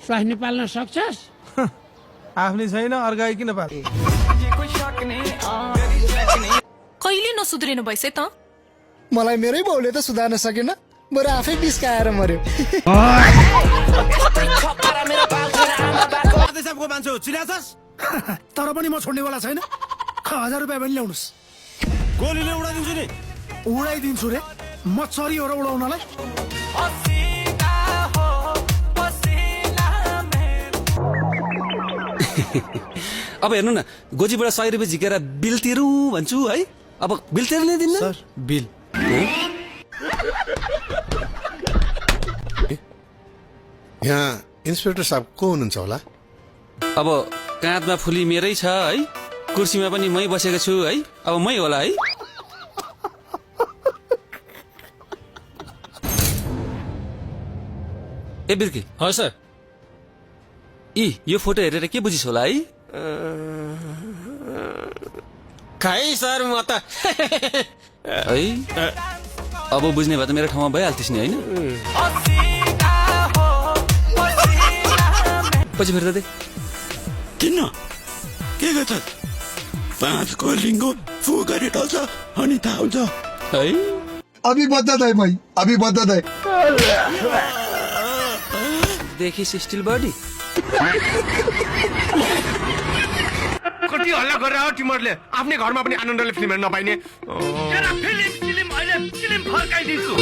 स्वास्नी पाल्न सक्छस्? आफ्नै छैन अर्काई किन पाल? कहिले नसुध्रिनु भइस त? मलाई मेरै बाउले त सुधार्न सकेन, बरु आफै बिस्काएर मर्यो। तर पनि म छोड्नेवाला छैन। 1000 रुपियाँ पनि ल्याउनुस्। गोलीले उडाइदिन्छु नि। उडाइदिन्छु रे, म चरी हो र उडाउनलाई। अब हेर्नु न, गोजीबाट 100 रुपियाँ झिकेर बिल तिरौँ भन्छु है। अब बिल तिर्नै दिन्न सर बिल यहाँ इन्सपेक्टर साहब को हुनुहुन्छ होला? अब काँधमा फुली मेरै छ है, कुर्सीमा पनि मै बसेको छु है। अब मै होला है। ए बिर्के, हजुर सर। यो फोटो हेरेर के बुझिस् होला है? खै सर म त है अब बुझ्ने भए त मेरो ठाउँमा भइहाल्थिस् नि होइन? पछि फेरि दे किन के गर्छ? 5 को लिङ्गो फु गरी टल्छ अनि थाहा हुन्छ है। अभी बददाई भाइ, अभी बददाई। देखिस् स्टिल बडी। कति हल्ला गरेर हो तिमीहरूले? आफ्नै घरमा पनि आनन्दले फिल्म हेर्न नपाइने। फिल्म अहिले फिल्म फर्काइदिन्छु।